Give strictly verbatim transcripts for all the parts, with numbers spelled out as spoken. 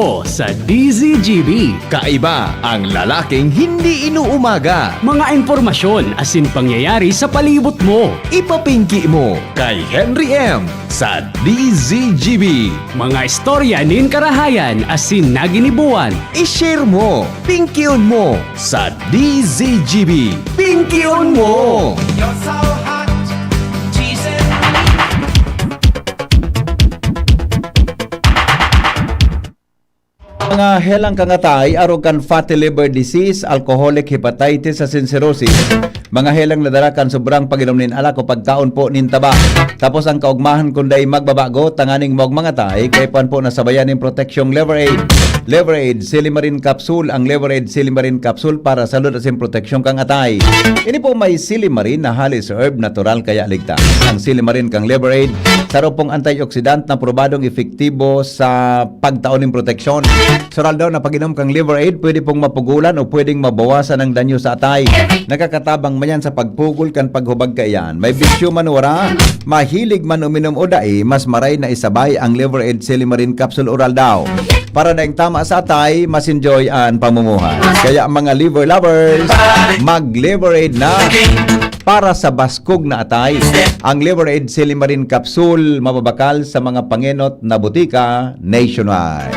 Sa D Z G B. Kaiba ang lalaking hindi inuumaga. Mga impormasyon asin pangyayari sa palibot mo. Ipapingki mo kay Henry M sa D Z G B. Mga istorya nin karahayan asin naginibuan. I-share mo, pingkion mo sa D Z G B. Pingkion mo! You're so hot, teasing me. Mga helang kangatay, arog kan fatty liver disease, alcoholic hepatitis asin cirrhosis, mga helang nadara kan sobrang pag-inom nin alak o pagkaon po nin taba. Tapos ang kaugmahan kun dai magbabago, tanganing maog mangatay, kaipuhan po na sabayan nin proteksyong Liver Aid. Liver Aid, Silimarin Capsule, ang Liver Aid Silimarin Capsule para sa salud asin proteksyon kan atay. Ini po may silimarin na halis herb, natural kaya ligtas. Ang silimarin kang Liver Aid, saro pong antioxidant na probadong epektibo sa pagtao nin proteksyon. Sural daw na pag-inom kang Liver Aid, pwede pong mapugulan o pwedeng mabawasan ang danyo sa atay. Nakakatabang man yan sa pagpugol kan paghubag kaiyan. May bisyo man o wara, mahilig man uminom o dai, mas maray na isabay ang Liver Aid Silimarin Capsule Oral daw. Para daing tama sa atay, mas enjoy an pamumuhay. Kaya mga liver lovers, mag-Liver Aid na para sa baskog na atay. Ang Liver Aid Silimarin Capsule, mababakal sa mga pangenot na butika nationwide.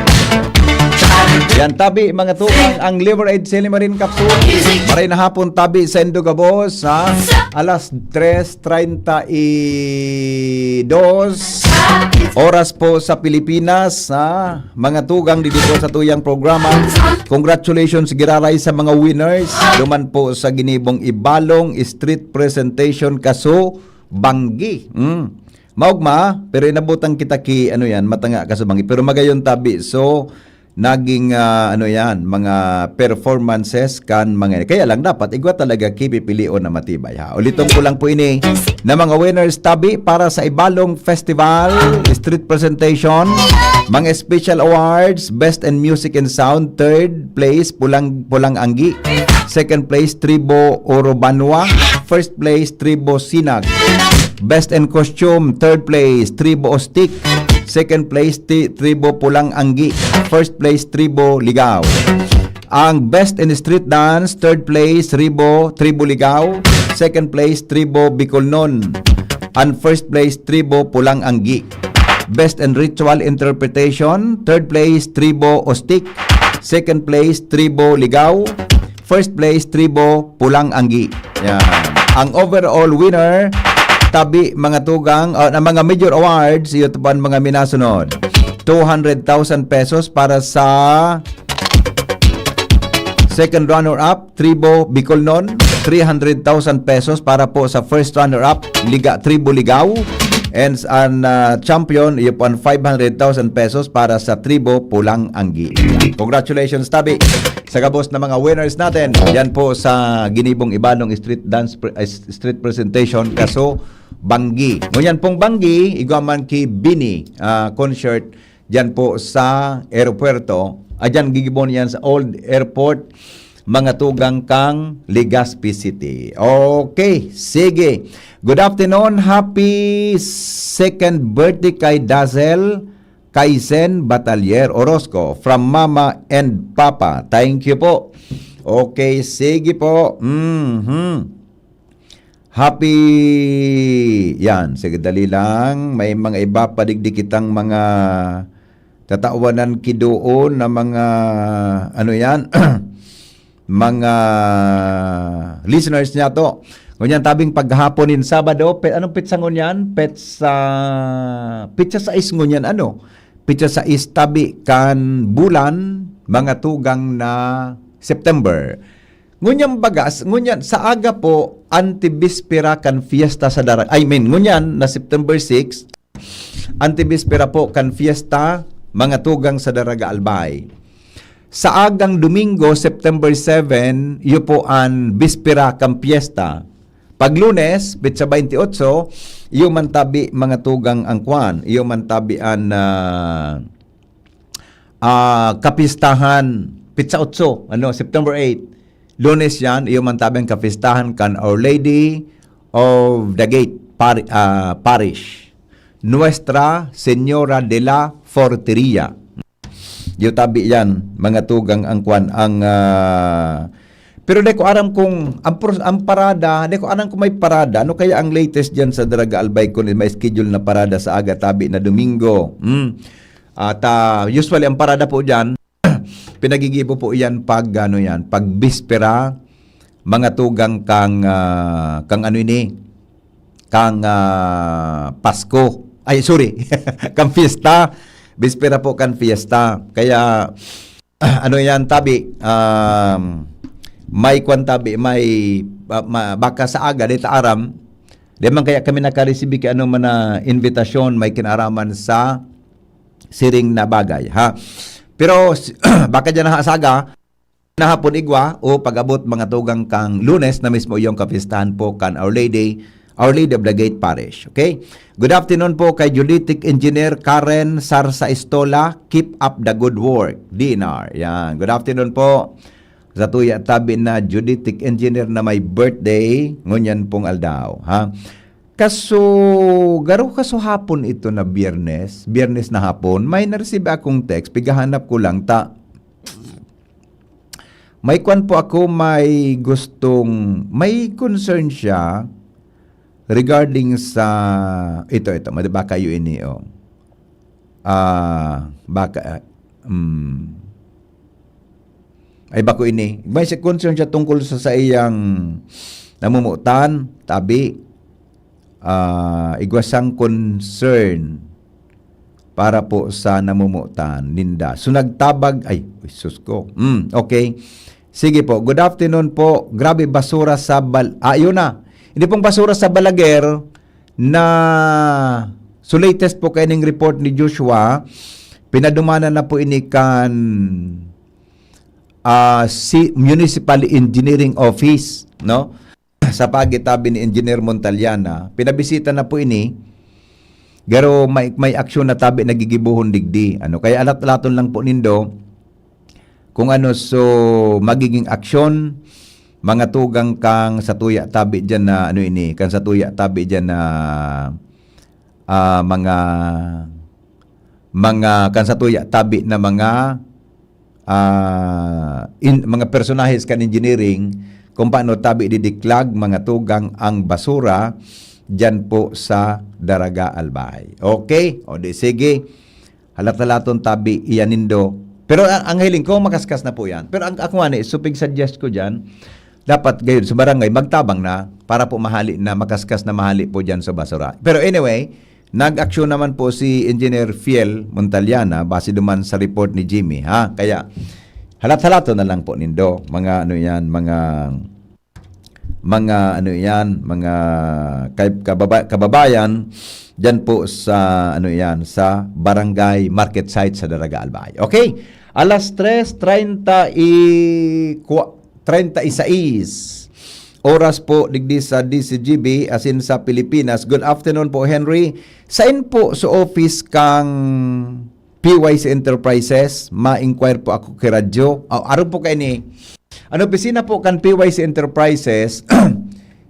Yan tabi, mga tugang, ang Liver Aid Silimarin Capsule. Maray na hapon tabi sa Indogabos, ha? Alas tres treinta y dos oras po sa Pilipinas, ha? Mga tugang, didi po sa tuyang programa. Congratulations, giraray sa mga winners. Duman po sa ginibong Ibalong Street Presentation, Kaso, Banggi. Mm. Maogma, pero inabutan kita ki, ano yan, matanga ka sa Banggi. Pero magayon tabi. So, naging, ah, ano yan, mga performances kan mga, kaya lang dapat igwa talaga ki pipilion na matibay, ha. Uliton ko lang po ini, na mga winners tabi para sa Ibalong Festival, street presentation, mga special awards, Best in Music and Sound, third place, Pulang, Pulang Anggi, second place, Tribo Orobanwa, first place, Tribo Sinag, Best in Costume, third place, Tribo Ostik, second place, Ti-, Tribo Pulang Anggi, first place, Tribo Ligao. Ang Best in Street Dance, third place, Tribo, Tribo Ligao, second place, Tribo Bicolnon, and first place, Tribo Pulang Anggi. Best in Ritual Interpretation, third place, Tribo Ostik, second place, Tribo Ligao, first place, Tribo Pulang Anggi. Yan. Ang overall winner, tabi, mga tugang, ah, na mga major awards, iyo pa ang mga minasunod. Two hundred thousand pesos para sa second runner-up, Tribo Bicolnon, three hundred thousand pesos para po sa first runner-up, Liga, Tribo Ligao, and an, ah, champion, iyo po ang five hundred thousand pesos para sa Tribo Pulang Anggi. Congratulations, tabi, sa gabos na mga winners natin. Yan po sa ginibong Ibalong Street Dance pre-, ah, Street Presentation, Kaso Banggi. Ngunyan pong Banggi, igwa man ki Bini, ah, concert, diyan po sa aeropuerto. Ah, diyan gigibon yan sa Old Airport, mga tugang kang Legazpi City. Okay, sige. Good afternoon, happy second birthday kay Dazel, Kaisen Batalier Orozco, from Mama and Papa. Thank you po. Okay, sige po. Mhm. Happy, yan, sige, dali lang. May mga iba pa digdi kitang mga tatawanan ki doon na mga, ano yan, mga listeners niyato. Ngunyan tabing paghapon nin Sabado, pe-, anong petsa ngunyan? Petsa, petsa sais ngunyan, ano? Petsa sais tabi kan bulan, mga tugang na September. Ngunyan bagas, ngunyan sa aga po, antibispera kan fiesta sa Dara-, I mean, ngunyan na September six, antibispera po kan fiesta, mga tugang sa Daraga Albay. Sa agang Domingo, September seven, iyo po an bispera kan fiesta. Pag Lunes, petsa twenty-eight, iyo man tabi, mga tugang, ang kwan, iyo man tabi an, ah, ah, kapistahan, petsa otso, ano, September eight. Lunes yan, iyo man tabi ang kapistahan kan Our Lady of the Gate Par-, ah, Parish, Nuestra Señora de la Forteria. Diyo tabi yan, mga tugang ang kwan, ang, ah, pero di ko aram kung ang pros-, ang parada, di ko aram kung may parada. Ano kaya ang latest diyan sa Daraga Albay kung may schedule na parada sa aga tabi na Domingo? Hmm. At, ah, usually ang parada po diyan, pinagigibo po iyan pag, ano yan, pag bispera, mga tugang kang, ah, kang ano ini, kang, ah, Pasko. Ay, sorry, kang fiesta. Bispera po kan fiesta. Kaya, ano yan, tabi, um, may kwan tabi, may, ah, ma-, baka sa aga, di ta aram, di man kaya kami nakaresibi kay ano man na invitasyon, may kinaraman sa siring na bagay, ha? Pero, s-, baka dyan na sa aga, na hapon igwa, o pag-abot mga tugang kang Lunes na mismo iyong kapistahan po kan Our Lady, Our Lady of the Gate Parish. Okay? Good afternoon po kay Geodetic Engineer Karen Sarsa Estola. Keep up the good work, D N R. Yan. Good afternoon po sa tuya tabi na Geodetic Engineer na may birthday ngunyan pong aldaw, ha? Kaso, garo kaso hapon ito na Biyernes, Biyernes na hapon, may na-receive akong text, pigahanap ko lang ta. May kwan po ako, may gustong, may concern siya regarding sa, ito, ito, madi-, baka yun ini, oh. Ah, baka, ah, mm. Ay, bako ini. May si-, concern siya tungkol sa saiyang namumutan, tabi. Ah, igwa siyang concern para po sa namumutan ninda. So, nagtabag, ay, uy, sus ko. Mm, okay. Sige po. Good afternoon po. Grabe, basura sa bal-, ah, yun na. Hindi pong basura sa Balaguer na, so, latest po kaining report ni Joshua, pinadumanan na po ini kan, ah, si Municipal Engineering Office, no? Sa pagitabi ni Engineer Montaliana, pinabisita na po ini, garo may, may aksyon na tabi nagigibohon digdi. Ano, kaya alat-alaton lang po nindo kung ano so magiging aksyon, mga tugang kang satuya tabi diyan na ano ini, kan satuya tabi diyan na, ah, mga, mga kan satuya tabi na mga, ah, in, mga personahes kan engineering, kung paano tabi didiklag, mga tugang, ang basura diyan po sa Daraga Albay. Okay? O di sige. Halat-halaton tabi iyan nindo. Pero ang, ang hiling ko, makaskas na po yan. Pero ang, ako nga ni, supig suggest ko dyan, dapat gayon sa barangay, magtabang na para po mahali na, makaskas na mahali po dyan sa basura. Pero anyway, nag-aksyon naman po si Engineer Fiel Montaliana, base duman sa report ni Jimmy, ha? Kaya, halat-halaton na lang po nindo, mga ano yan, mga mga ano yan, mga kay-, kababa-, kababayan, dyan po sa, ano yan, sa Barangay Market Site sa Daraga Albay. Okay? Alas tres treinta y kua-, treinta y seis oras po digdi sa D C G B, asin sa Pilipinas. Good afternoon po, Henry. Sain po sa office kang P Y C Enterprises? Ma-inquire po ako kay radyo. Oh, aron po kayo ni, ano, opisina po kan P Y C Enterprises,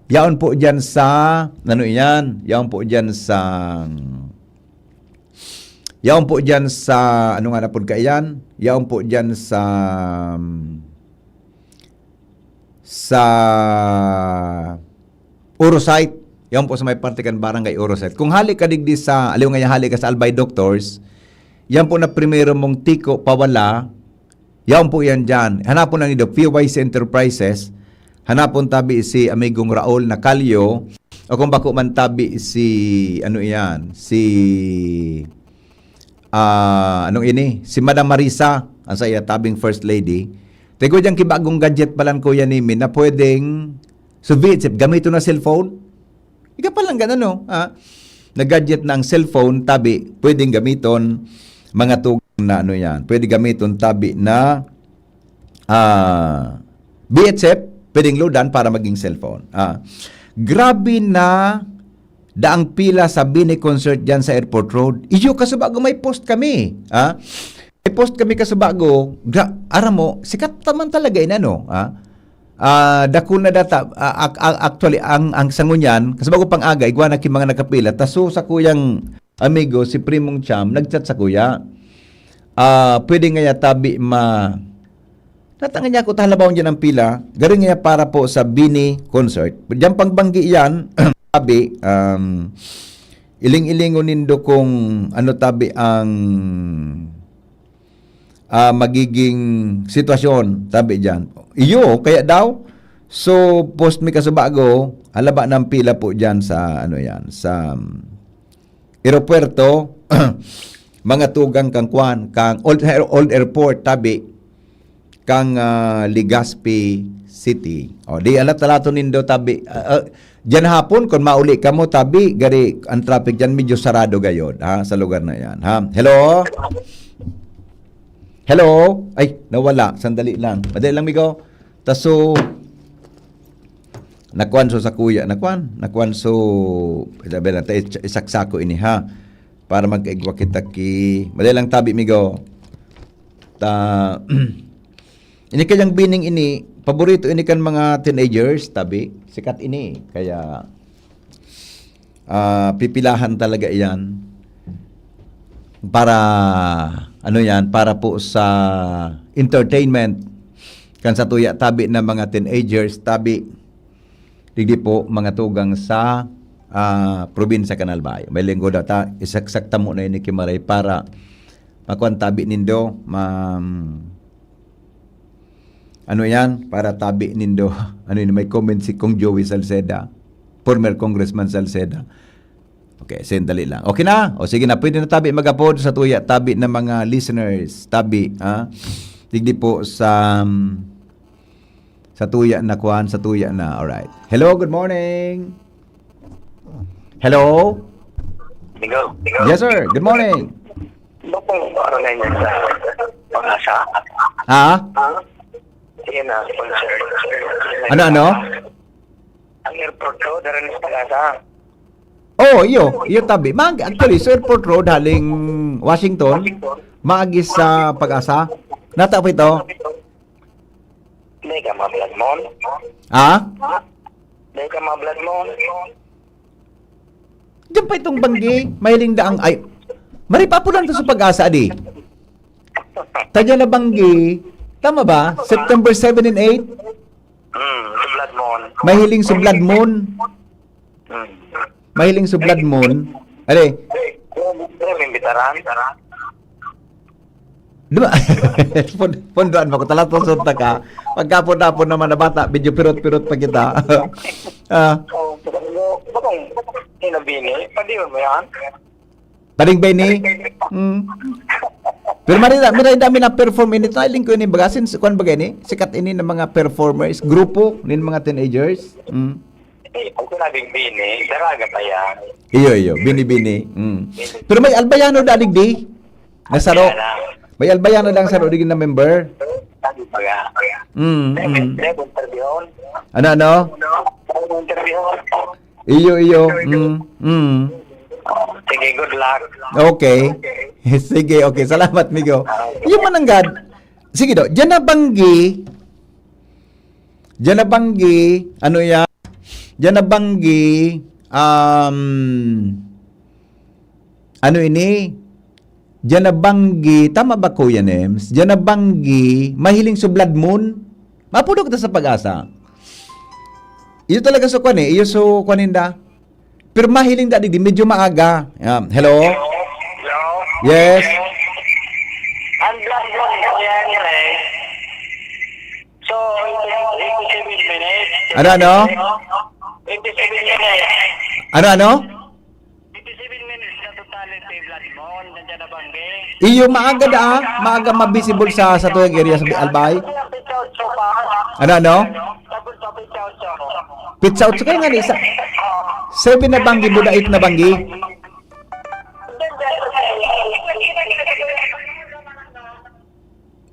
yaon po dyan sa, ano yan? Yaon po dyan sa, yaon po dyan sa, ano nga na po kaiyan? Yaon po dyan sa, sa Orosite. Yaon po sa may parte kan Barangay Orosite. Kung hali ka digdi sa, aliw nga hali ka sa Albay Doctors, yan po na primero mong tiko pawala, yaon po yan dyan. Hanapon ang nindo, P Y C Enterprises. Hanapon tabi si Amigong Raul Nacalio. O kung bako man tabi si, ano iyan, si, ah, anong ini? Si Madam Marisa, ang sa iya tabing First Lady. Tigo dyan kibagong gadget palan, Kuya Nimi, na pwedeng, so, V H F, gamito na cellphone? Ika pa lang ganun, no? Ha? Na gadget na ang cellphone, tabi, pwedeng gamiton, mga tugang na ano yan. Pwede gamiton, tabi na, ah, V H F, pwedeng loadan para maging cellphone. Ah, grabe na daang pila sa Bini Concert dyan sa Airport Road. Iyo, kasubago may post kami. Ah, may post kami kasubago. Gra-, aram mo, sikat naman talaga inano. Ah, ah, dakul na data. Ah, ac-, ac-, actually, ang, ang sangunyan, kasubago pang aga, igwa na ki mga nakapila. Taso sa kuyang amigo, si Primong Cham, nag-chat sa kuya. Ah, pwede ngaya tabi ma-, natanga niya ako, talabawon dyan ang pila. Garo ngaya para po sa Bini concert. Diyan pang banggi yan, tabi, um, iling-ilingon nindo kung ano tabi ang, ah, magiging sitwasyon, tabi dyan. Iyo, kaya daw, so, post mi kasubago, halaba ng pila po dyan sa, ano yan, sa, um, eropuwerto, mga tugang kang kwan, kang old, old airport, tabi, kang, ah, Legazpi City. O, di alat-alaton nindo, tabi, ah, ah, diyan hapon, kung mauli kamo, tabi, gari, ang traffic diyan medyo sarado gayod, ha, sa lugar na yan, ha. Hello? Hello? Ay, nawala. Sandali lang. Madali lang, migo. Taso, nakuan so sakuya, nakuan, nakuan so, sabi lang, ta-, isaksako ini, ha. Para magkaigwa kita ki, madali lang, tabi, migo. Ta, ini kayang Bining ini, paborito ini kan mga teenagers, tabi. Sikat ini, kaya, ah, pipilahan talaga iyan para, ano yan, para po sa entertainment kan satuya tabi na mga teenagers, tabi. Digdi po, mga tugang sa, ah, probinsya kan Albay. May linggo daw ta, isaksak ta muna ini ki Maray para makuan tabi nindo, ma-, ano yan? Para tabi nindo. Ano yun? May comment si Kong Joey Salceda, former Congressman Salceda. Okay, sandali lang. Okay na? O sige na, pwede na tabi mag-apod sa tuya, tabi ng mga listeners. Tabi, ha? Digdi po sa, um, sa tuya na kuan, sa tuya na. Alright. Hello, good morning. Hello? Migo. Yes, sir. Good morning. Bakong ano na yun sa Pag-asa? Ha? Sige na, sponsor. Ano, ano? Ang airport ko, dara ni sa Pag-asa. Oh, iyo, iyo tabi. Mag, actually, sa Airport Road, haling Washington, maagi sa Pag-asa. Nata po ito? Hindi ka ma-blood moon. Ha? Hindi ka ma-blood moon. Diyan pa itong banggi, mahiling daang, ay, maripapulan to sa Pag-asa, di? Tadya na banggi, tama ba? September seven and eight, Hmm, sa blood moon. mahiling sa blood moon. Hmm. Mahiling sa blood moon. Are, Pero may bitaran. di ba? Pon-, pondoan mo ko, talaga sunta ka. Pagkapon-tapon naman na bata, medyo pirot-pirot pa kita. Ah, So, bakong, bakong, hinabini, padiyon mo yan? Taring Benny? Mm. Pero marita, marita mi na perform ini, trailing ko ini baga, since kuan baga ini, sikat ini ng mga performers, grupo, nin mga teenagers. Mm. Eh, ang sinabing bini, daraga pa yan. Iyo, iyo, bini-bini. Mm. Pero may Albayano dalig di? Nasaro. May Albayano lang saro, di na member. Sabi pa nga. Mm, mm. Debo interviewon. Ano, ano? Debo interviewon. Iyo, iyo. Mm, mm. Sige, good luck. Okay. Sige, okay. Salamat, migo. Iyo man nanggad. Sige do, diyan na banggi. Diyan na banggi. Ano yan? Diyan na banggi. Um, ano ini? Diyan na banggi. Tama ba, Kuya Nems? Diyan na banggi. Mahiling sa blood moon. Mapudok ta sa Pag-asa. Iyo talaga sa kwan eh. Iyo sa kwan ninda. Pero mahiling dati di, medyo maaga. Yan. Hello? Hello? Yes? Ang blood moon ko yan, eh. So, eighty-seven minutes. Ano, ano? Eighty-seven minutes. Ano, ano? Eighty-seven minutes na totality, blood moon. Nandiyan na banggi. Iyo, maaga da, ah. Maaga ma-visible sa, sa tuyang area sa Albay. Pizza otso pa. Ano, ano? Tapos pa pizza otso. Pizza otso kayo nga, isa. Seven na banggi, buda eight na banggi.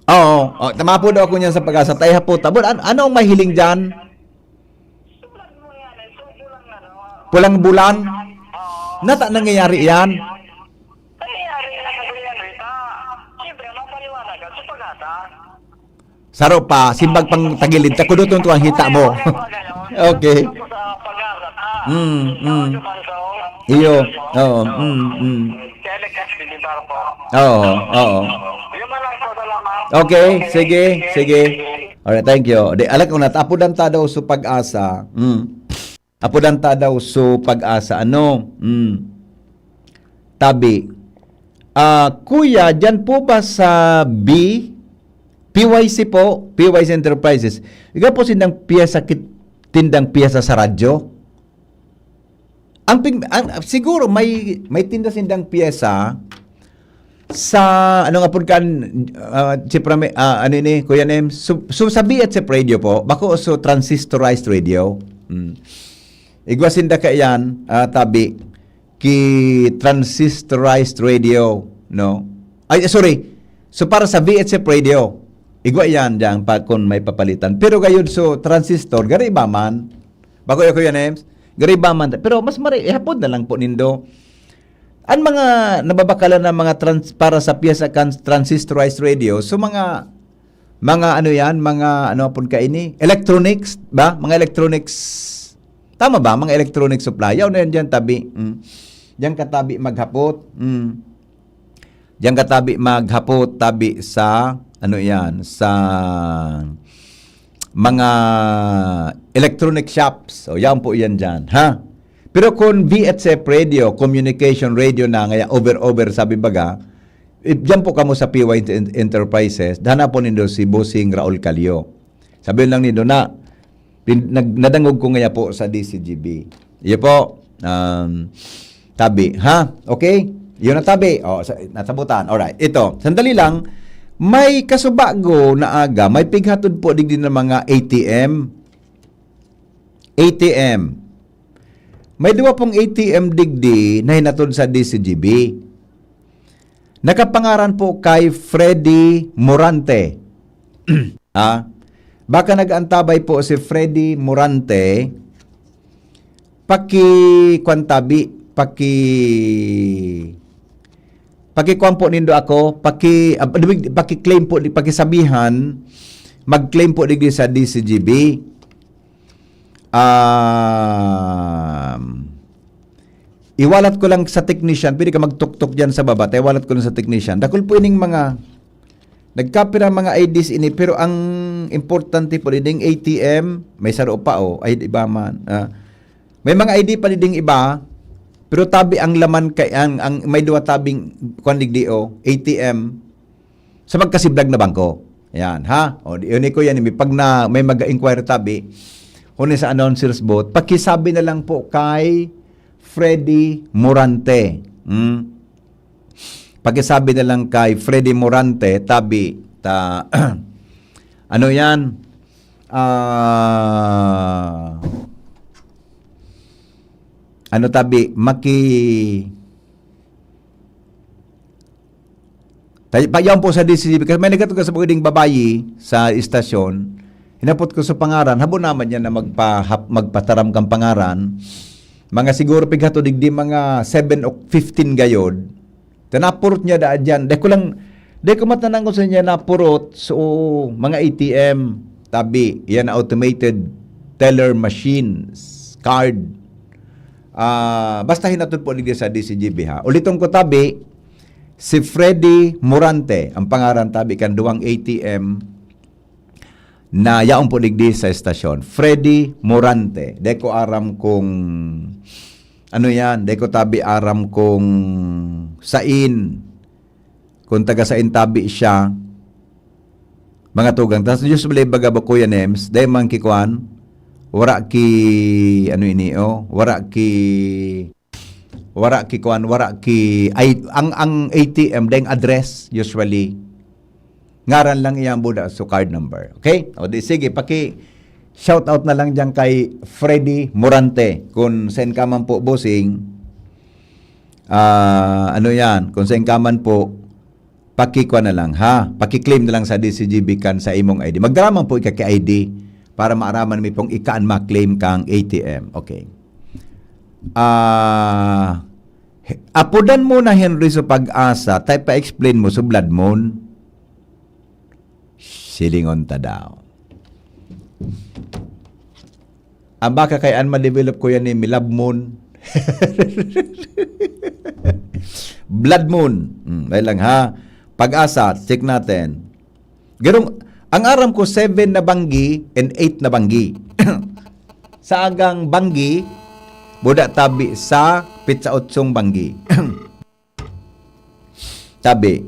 Oo, oh, tama po daw ako niyan sa Pag-asa. Tayo po, tabon, an- ano ang mahiling dyan? Pulang bulan? Nata nangyayari yan? Nangyayari na kasi yan, Rita. Siyempre, mapaliwanag ka sa Pag-asa. Saro pa, simbag pang tagilid, takuduton to ang hita mo. Okay. Sa Pag-asa, ha? Mm, mm. Sa Pag-asa, oh. Iyo, oo, mm, mm. Kaya nagkasbili para po. Oo, oo. Okay, sige, sige. Alright, thank you. Di, alam ko na, apodan ta daw so Pag-asa. Mm. Apodan ta daw so Pag-asa. Ano? Mm. Tabi. Ah, kuya, dyan po ba sa B? P Y C po, P Y C Enterprises. Iga po sindang piyesa, kit-, tindang piyesa sa radyo? Ang pig-, ang, siguro may, may tinda sindang piyesa sa, ano nga pud kan, ah, Chief Rame-, ah, ano ini, Kuya Nem? So, so sa B H F radio po, bako so transistorized radio. Hmm. Igwa sinda kaiyan, ah, tabi, ki transistorized radio, no? Ay, sorry. So, para sa V H F radio, igwa yan dyan pa kung may papalitan. Pero gayud so transistor, gari iba man. Bako ako yan, Ems. Gari iba man. Pero mas mari, ihapod na lang po nindo. Ang mga nababakalan na mga trans-, para sa piyesa kan transistorized radio, so mga, mga ano yan, mga ano pun ka ini, electronics ba? Mga electronics, tama ba? Mga electronic supply. Yaw na yan dyan, tabi. Mm. Diyan ka tabi maghapot. Mm. Diyan ka tabi maghapot, tabi sa, ano yan, sa mga electronic shops. O, yan po yan dyan, ha? Pero kung V H F radio, communication radio na, ngaya over-over, sabi baga, eh, diyan po kamo sa P Y T Enterprises, hanapon nindo si Bossing Raul Calio. Sabi lang nindo na, pin-, nag-, nadangog ko ngaya po sa D C G B. Iyo po, um, tabi, ha? Okay? Yun ang tabi. O, sa, nasabutan. Alright. Ito, sandali lang. May kasubago na aga, may pighatod po digdi ng mga A T M. A T M. May duwa pong A T M digdi na hinatod sa D C G B. Nakapangaran po kay Freddy Morante. Ah, baka nag-antabay po si Freddy Morante. Paki-, kwan tabi, paki-, paki-kwan po nindo ako, paki-, ah, paki-claim po, pakisabihan, mag-claim po digdi sa D C G B. Um, iwalat ko lang sa technician, pwede ka magtuktok dyan sa baba, ta iwalat ko lang sa technician. Dakul po ining mga, nagkapira mga I Ds ini, pero ang importante po, diding A T M, may saro pa, oh, ay, di ba man? Ah, may mga I D pa diding iba, pero tabi ang laman kay, ang, ang may duwa tabing, kwan digdi, oh, A T M, sa magkasiblag na bangko. Yan, ha? O, di, yun, ko yan, may pag na, may mag-inquire tabi, huni sa announcers booth, pakisabi na lang po kay Freddy Morante. Hmm? Pakisabi na lang kay Freddy Morante, tabi, ta, ano yan? Ah, ano tabi, maki-, Tayo, pa, yaon po sa D C G B, kasi may nagkatuga sa pwedeng babayi sa istasyon. Hinapot ko sa pangaran, habo naman niya na magpa-, hap-, magpataram kang pangaran. Mga siguro pighato digdi mga seven o fifteen gayod. Ta napurot niya daan dyan. Dai ko lang, dai ko matanang kung saan niya napurot. So, mga A T M, tabi, yan automated teller machines, card. Ah, basta hinatod po digdi sa D C G B, ha. Uliton ko tabi, si Freddy Morante, ang pangaran tabi kan duwang A T M na yaon po digdi sa estasyon. Freddy Morante. Dai ko aram kung ano yan. Dai ko tabi aram kung sain. Kung taga sain tabi siya. Mga tugang. Tas usually, baga ba, Kuya Nems, dai man ki kuan, wara ki, ano ini, oh, wara ki, wara ki kuan, wara ki, ay, ang, ang A T M, daing address, usually. Ngaran lang iyang buda, so card number. Okay? O di, sige, paki-shout out na lang diyan kay Freddy Morante. Kung saan ka man po, bossing, ah, ano yan, kung saan ka man po, pakikwa na lang, ha? Paki-claim na lang sa D C G B kan sa imong I D. Magdara man po ika ki I D para maaraman mi pong ikaan ma-claim kang A T M. Okay. Ah, he-, apodan mo na Henry sa Pag-asa, tay pa-explain mo sa Blood Moon. Silingon ta daw. Ang baka kay an ma-develop ko yan ni Milab Moon. Blood Moon. Hmm, dahil lang ha. Pag-asa, check natin. Ganong, ang aram ko, seven na banggi and eight na banggi. Sa agang banggi, buda tabi sa pitsa otsong banggi. Tabi.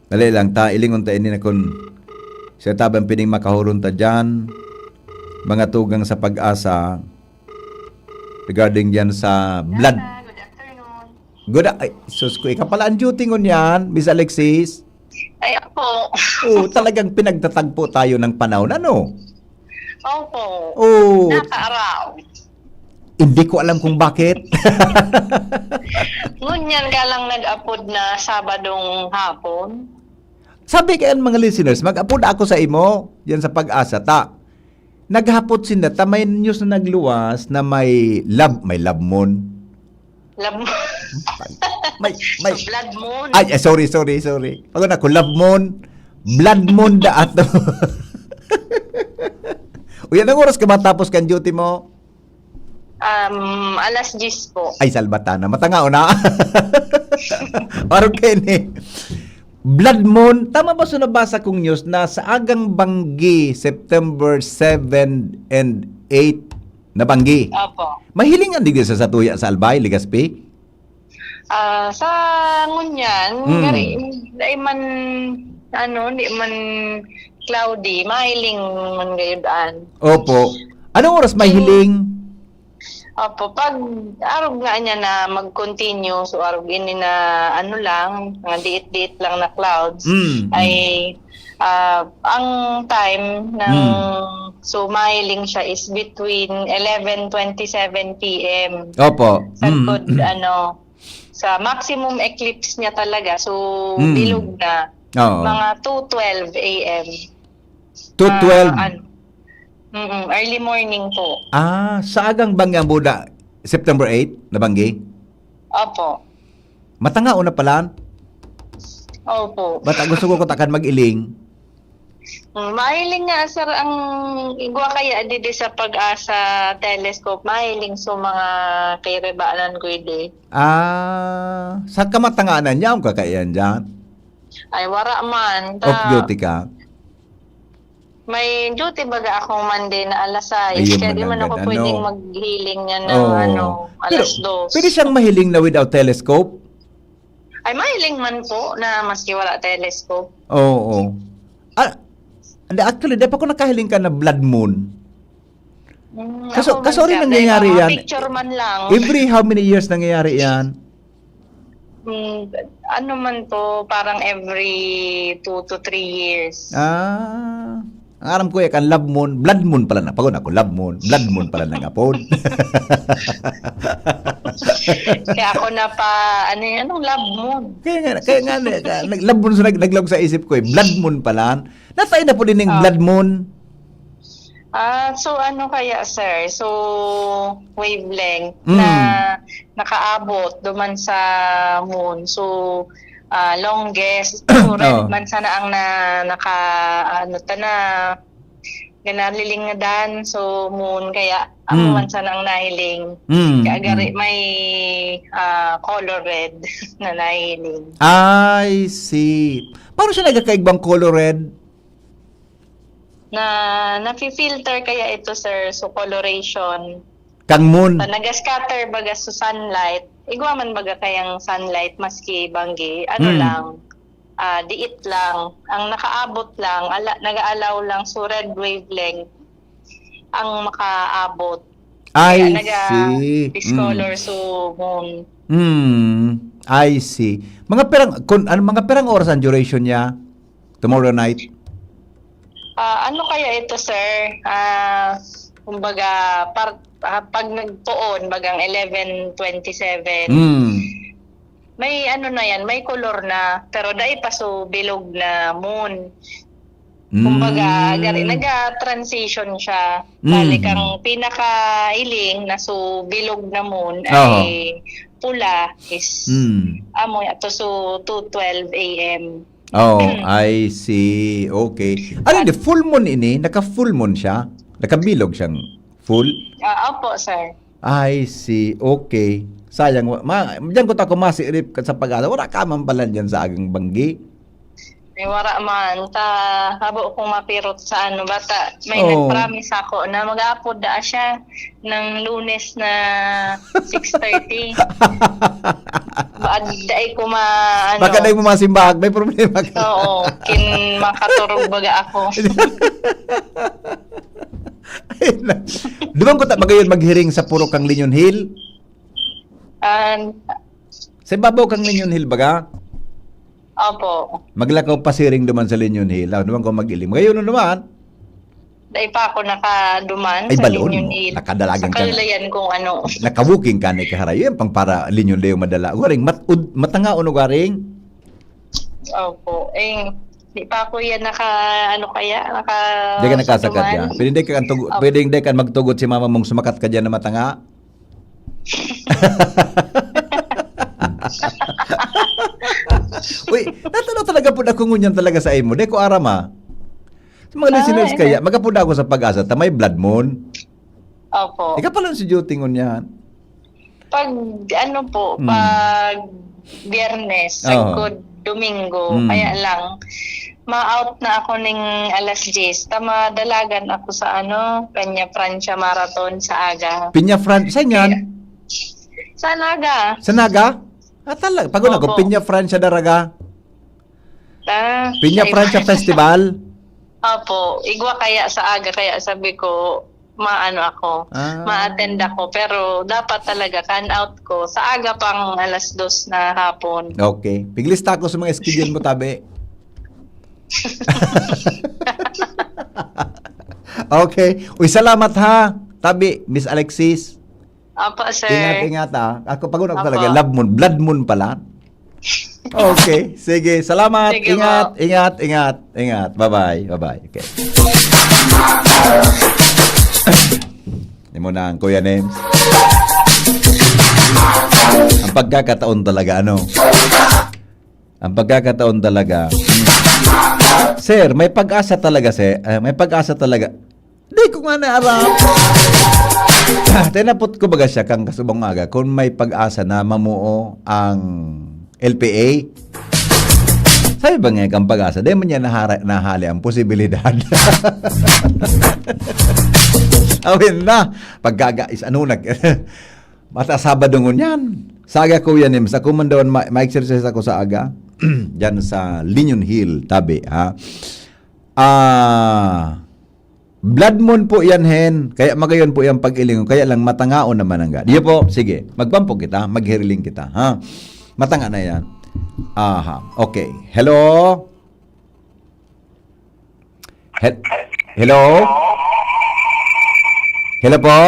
Dali lang, ta, ilingon ta ini na kun siya tabi ang pining makahuron ta diyan. Mga tugang sa pag-asa, regarding diyan sa blood. Good a-, ay, sus ko, ika pala ang duty ngunyan, Miss Alexis. Ay, ako. Oo, talagang pinagtatagpo tayo ng panahon, ano? Opo. Oo. Nakaaraw. Hindi ko alam kung bakit. Ngunyan ka lang nag-apod na Sabadong hapon. Sabi kaya mga listeners, mag-apod ako sa imo, yan sa pag-asa ta. Naghapot sinda, ta may news na nagluwas na may love, may love moon. Love moon. May, may, Sa blood moon. Ay, eh, sorry, sorry, sorry. Pag ako, love moon, blood moon da ato. Uy, anong oras ka matapos kan duty mo? Um, alas diyes po. Ay, salbatana. Matangao na. Parang kayo ni. Blood moon. Tama ba sa nabasa kong news na sa agang banggi, September seven and eight na banggi? Opo. Mahiling ang digdi sa satuya sa Albay, Legazpi? Ah, sa ngunyan, Mm. ngari, dai man, ano, di man cloudy, mahiling man gayud an. Opo. Anong oras may In hiling? Opo, pag arog nga niya na mag-continue, so arog ini na ano lang, mga diit-diit lang na clouds, Mm, ay, mm. ah, ang time ng Mm. so mahiling siya is between eleven twenty-seven P M. Opo. Sa Mm, good, mm. ano, sa maximum eclipse niya talaga, so Mm. bilog na. Oo. Mga two twelve A M. Two twelve? Ah, ano, mm, early morning po. Ah, sa agang banggi ang buda, September eight, nabanggi? Opo. Matangao na pala? Opo. Bata, gusto ko kutakan mag-iling. Mm, mahiling nga, sir, ang igwa kaya didi sa Pag-asa telescope, mahiling sa mga kiribanan ko idi. Ah, sa kamatanganan niya, ang kakaiyan dyan? Ay, wara man. Off Ta-, duty ka? May duty baga akong Monday na alas sais, Ayun kaya man di man ang ako ganda, pwedeng no? Maghiling niya ng, Oo. ano, Pero alas dos. Pwede siyang mahiling na without telescope? Ay, mahiling man po na maski wala telescope. Oo. Ah, hindi, actually, di pa ko nakahiling ka na blood moon. Mm, Kaso, ako man kaso rin ka, nangyayari mga yan. Picture man lang. Every how many years nangyayari yan? Mm, ano man po, parang every two to three years. Ah, ang aram ko, eh, kan love moon, blood moon pala na. Pag ako, love moon, blood moon pala na nga po. Kaya ako napa, ano yun, anong love moon? Kaya nga, kaya nga, eh, ka-, nag-, love moon sa nag-, naglaog sa isip ko, eh. Blood moon pala. Natay na po din yung Ah. Blood moon. Ah, so ano kaya, sir? So, wavelength Mm. na nakaabot duman sa moon. So, ah, longest, so, red Oh. man sana ang na, naka, ano, ta na, ganalilingadan. So, moon, kaya ang Mm. man sana ang nahiling. Mm, Kaya gari, mm. may, ah, color red na nahiling. I see. Paano siya nagkakaigbang color red? Na, nafi-filter kaya ito, sir, so coloration. Kang moon? Pag naga-scatter baga sa sunlight, igwa man baga kayang sunlight, maski banggi, ano Hmm. lang, ah, diit lang. Ang nakaabot lang, ala, nag-aalaw lang, so red wavelength ang makaabot. I Kaya naga see. discolor, Mm. so moon. Hmm, I see. Mga pirang, kun, ano, mga pirang oras ang duration niya? Tomorrow night? Ah, ano kaya ito, sir? Ah, kumbaga, par-, ah, pag nagpoon, bagang eleven twenty-seven, Hmm. may ano na yan, may color na, pero dai pa so bilog na moon. Kumbaga, Hmm. gari, naga-transition siya. Hmm. Bali, kang pinakailing na so bilog na moon Oho. ay pula is Hmm. amo ato so two twelve A M. Oh, I see. Okay. Ano At hindi, full moon ini? Naka-full moon siya? Nakabilog siyang full? Ah, opo, sir. I see. Okay. Sayang, wa-, ma-, diyan ko ta kumasi rip ka sa Pag-asa. Wala ka man pala diyan sa agang banggi. Ay, wara man. Ta, habo kong mapirot sa ano, bata. May Oo. nag-promise ako na mag-aapod daa siya ng Lunes na six thirty. Ba, dai ko ma-, ano. Baka dai mo masimbag, may problema ka. Oo, kin-, makaturog baga ako. Ayun na. Duman ko ta magayon maghiring sa purok kang Linyon Hill? Ah, Sa ibabaw kang Linyon Hill baga? Opo. Maglakaw pasiring duman sa Linyon Hill. Ah, duman ko mag-iling. Magayon na naman. Dai pa ako nakaduman Ay, sa balon Linyon mo. Hill. Nakadalagan Sa ka na. Kaulayan kung ano. Naka-walking ka na ikaharayo. Yan pang para Linyon Hill yung madala. Ugaring, mat-, ud-, matangaon ugaring. Opo. Eh, di pa ako yan naka, ano kaya, naka Di ka nakasakad duman. Yan. Pwede di ka ang tugo-, Ah. pwede di ka magtugot si mama mong sumakat ka dyan na matanga? Uy, natanaw talaga po na kung ngunyan talaga sa imo. Di ko aram, ah. Sa mga Ah, listeners eh. Kaya, magapod ako sa Pag-asa, ta may blood moon. Opo. Ikaw pala si duty ngunyan. Pag, ano po, Hmm. pag Biyernes, Oo. sagkod Domingo, Hmm. kaya lang, ma-out na ako ning alas diyes, ta madalagan ako sa, ano, Peña Francia Marathon sa aga. Peña Fran-, saan yan? Kaya, sa Naga. Sa Naga? Ah, talaga? Pag ako, Opo. Peña Francia Daraga? Ah, Peña sa iba. Francia Festival? Opo, igwa kaya sa aga, kaya sabi ko, maano ako, Ah. ma-attend ako. Pero dapat talaga, kan out ko, sa aga pang alas dos na hapon. Okay. Piglista ako sa mga schedule mo, tabi. Okay. Uy, salamat ha, tabi, Miss Alexis. Opo, sir. Ingat, ingat, ah. Ako, pag una ko Opo. Talaga, love moon, blood moon pala. Okay, sige. Salamat. Sige Ingat, po. Ingat, ingat, ingat. Bye-bye, bye-bye. Okay. Di mo na ang Kuya Names. Ang pagkakataon talaga, ano? Ang pagkakataon talaga. Sir, may pag-asa talaga, sir. Eh, may pag-asa talaga. Di ko nga na aram. Tinapot ko baga siya kang kasubang aga kung may pag-asa na mamuo ang L P A. Sabi ba nga kang Pag-asa, di man niya nahara-, nahali ang posibilidad. Awin na. Pagkaga is ano nag-, mata Sabado ngunyan. Saga, Kuya Nims, ako man daw ma-, ma-exercise ako sa aga. Diyan sa Linyon Hill, tabi, ha? Ah, blood moon po yan, hen. Kaya magayon po yan pag-ilingon. Kaya lang matangaon naman ang ga-, di po, sige, magpampo kita, maghiriling kita, ha? Matanga na yan. Aha, okay. Hello? Hel-, hello? Hello po?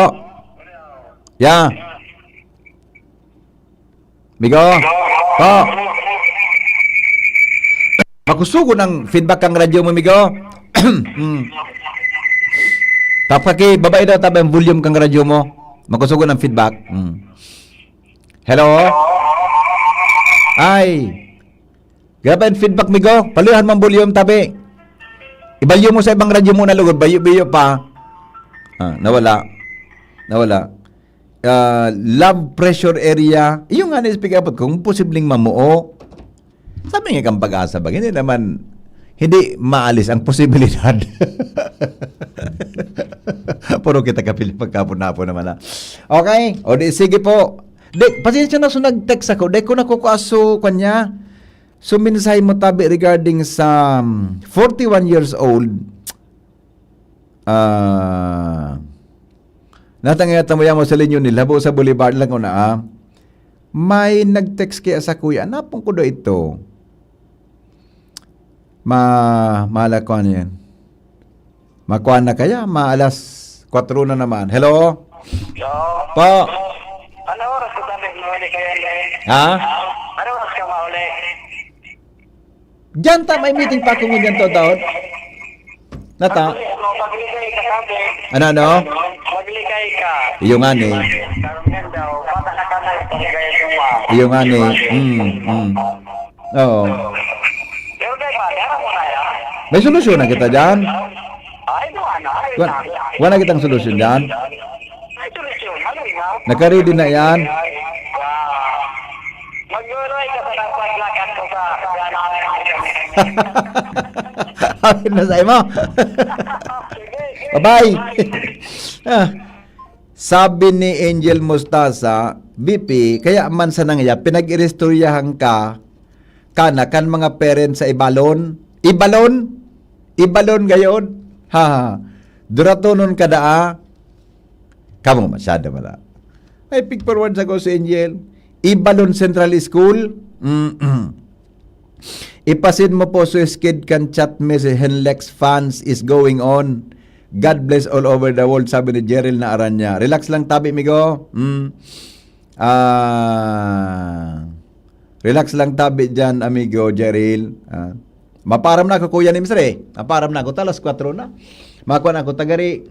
Yeah. Migo? Po? Makusugon ang feedback kang radyo mo, migo? Hmm. Tapaki, babae daw, tabi ang volume kang radyo mo. Makusugon ang feedback. Hmm. Hello? Ay. Grabe ang feedback, migo. Paluyahan mo ang volume, tabi. Ibalyo mo sa ibang radyo mo na lugod. Bayo-bayo pa. Ah, nawala. Nawala. Ah, love pressure area. Iyo nga ni speak up kung posibleng mamuo. Sabi nga kang Pag-asa ba, hindi naman, hindi maalis ang posibilidad. Puro kita kapil pagkapon-hapon naman, ah. Okay? O di, sige po. Di, pasensya na, so nag-text ako. Di ko nakukuha, so, kanya. So, mensahe mo, tabi, regarding sa, um, forty-one years old. Ah, natangay at tamuya mo sa Linyon Hill, habo sa Boulevard lang ko na, ah. May nag-text kaya sa kuya, "Napon ko daw ito?" Ma-, mahala ko ano yan. Makuha na kaya? Ma-alas kwatro na naman. Hello? Hello? Po? Ano oras ka sabi mauli kayo, Inday? Ha? Ano oras ka mauli? Diyan ta, may meeting pa ako ngunyan to, Dod. Nata? Magligay ka sabi. Ano, ano? Magligay ka. Iyo nga ni. Karon yan daw, bata na ka na, paligay yung mga. Iyo nga ni. Mm, mm. Oo. Pero kaya ba, kaya mo na yan? May solusyon na kita dyan. Ay, wala na. Ay, Wa-, na. Wala na kitang solusyon dyan. May solusyon. Ano yun, ha? Nakaready na yan. Ay, ah. Mag-uroy ka sa paglakat mo sa, sa, Amin na sa imo. Bye-bye. Ah, sabi ni Angel Mostasa, "B P, kaya man sa nangya, pinag-iristoryahan ka, kana kan mga parents sa ibalon?" Ibalon? Ibalon gayon? Ha, ha. Duratonon ka daa? Kamo masyado wala. May pig forward sa ko si Angel. Ibalon Central School? Mm-mm. Ipasin mo po, Swiss Kid, kan chat message, Henlex fans is going on. God bless all over the world, sabi ni Jeril na Aranya. Relax lang tabi, migo. Mm. Ah, relax lang tabi dyan, amigo Jeril. Ah, maparam na ako, Kuya Nims, re. Maparam na ako, talas kwatro na. Makuha na ako, tagari.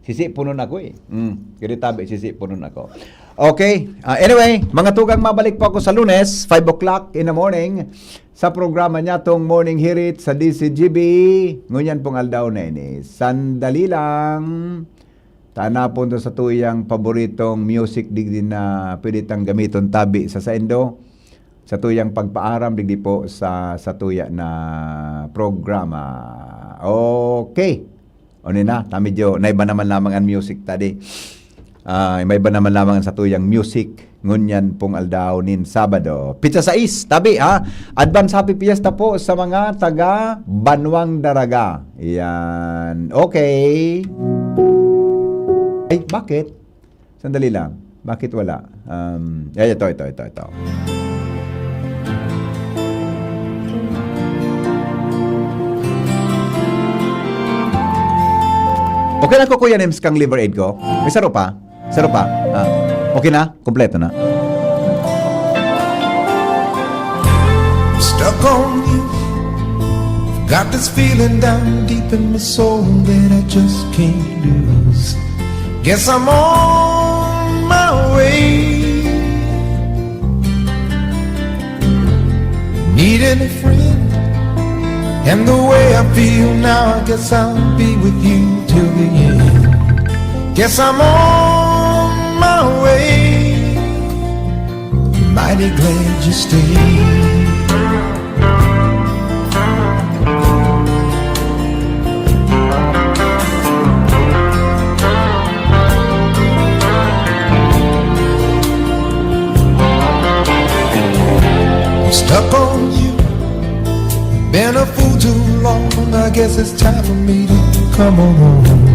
Sisipunon ako eh. Mm, kaya tabi, sisipunon ako. Okay. Ah, anyway, mga tugang, mabalik po ako sa Lunes, five o'clock in the morning, sa programa niya, tong Morning Hirit sa D C G B. Ngunyan pong aldaw na ini. Sandali lang. Tanapon to sa tuyang paboritong music digdi na pwede tang gamiton tabi sa saindo. Sa tuyang pagpaaram digdi po sa, sa tuya na programa. Okay. Ano na, ta medyo naiba naman lamang ang music tadi. Ah, may iba naman lamang sa tuyang music ngunyan pong aldaw nin Sabado. Pizza sais, tabi ha. Advance Happy Fiesta po sa mga taga Banwang Daraga. Yan. Okay. Ay, bakit? Sandali lang. Bakit wala? Um, ay, ito, ito, ito, ito. Okay lang ko, Kuya Nims, kang Liver Aid ko? May saro pa? Saro pa? Ah, okay na? Kompleto na? Stuck on you. Got this feeling down deep in my soul that I just can't lose. Guess I'm on my way. Needing a friend. And the way I feel now, I guess I'll be with you till the end. Guess I'm on my way. Mighty glad you stayed. I'm stuck on you. Been a fool too long. I guess it's time for me to come on home.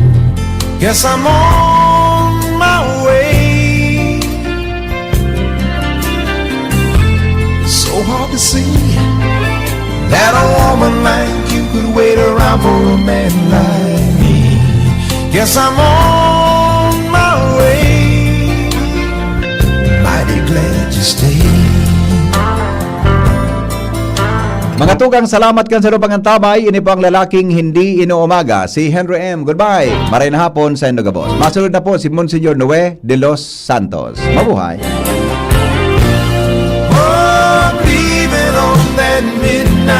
Guess I'm on my way. So hard to see that a woman like you could wait around for a man like me. Guess I'm on my way. Mighty glad you stayed. Mga tugang, salamat kan sa lupang antabay. Ini po ang lalaking hindi inuumaga, si Henry M. Goodbye. Maray na hapon sa indo gabos. Masunod na po si Monsignor Noe de los Santos. Mabuhay. Oh, I'm leaving on that midnight